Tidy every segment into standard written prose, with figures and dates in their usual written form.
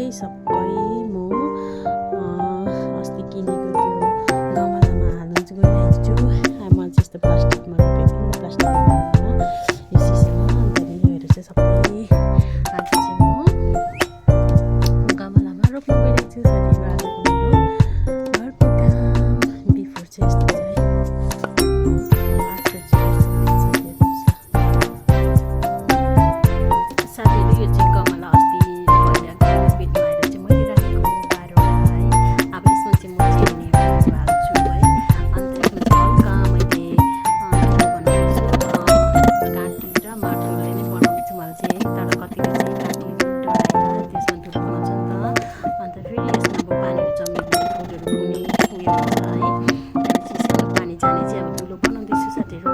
चाहिँ सबै म अस्ति किनेको त्यो गमलामा हाल्न चाहिँ गइरहेको छु। म चाहिँ यस्तो प्लास्टिकमा रोपेको छु नि त, प्लास्टिकमा यो सिसामा। अन्त योहरू चाहिँ सबै आज चाहिँ म गमलामा रोप्न गइरहेको छु। साथीहरू आजको मेरो घरको काम बिफोर चाहिँ यस्तो चाहिँ साथीहरू यो चाहिँ गमला अस्ति पहिलाको पेटमा आएर चाहिँ मैले राखेको 12वटा है। अब यसमा चाहिँ म चिनी हाल्छु है। अन्त यसमा चाहिँ हल्का मैले के बनाउँछु काँटी र माटोले नै बनाउँछु मैले चाहिँ। तर कतिले चाहिँ काँटी डढाएर त्यसमा धुलो बनाउँछ नि त। अन्त फेरि यसमा अब पानीहरू जमेको फुलहरू हुने उयो हुन्छ है। त्यहाँपछि यसमा पानी जाने चाहिँ अब धुलो बनाउँदैछु साथीहरू।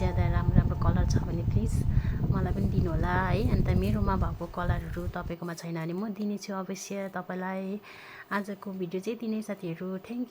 ज्यादा राम्रो कलर छ भने प्लिज मलाई पनि दिनु होला है। अन्त मेरोमा भएको कलरहरू तपाईँकोमा छैन भने म दिनेछु अवश्य तपाईँलाई। आजको भिडियो चाहिँ यति नै साथीहरू, थ्याङ्क यू।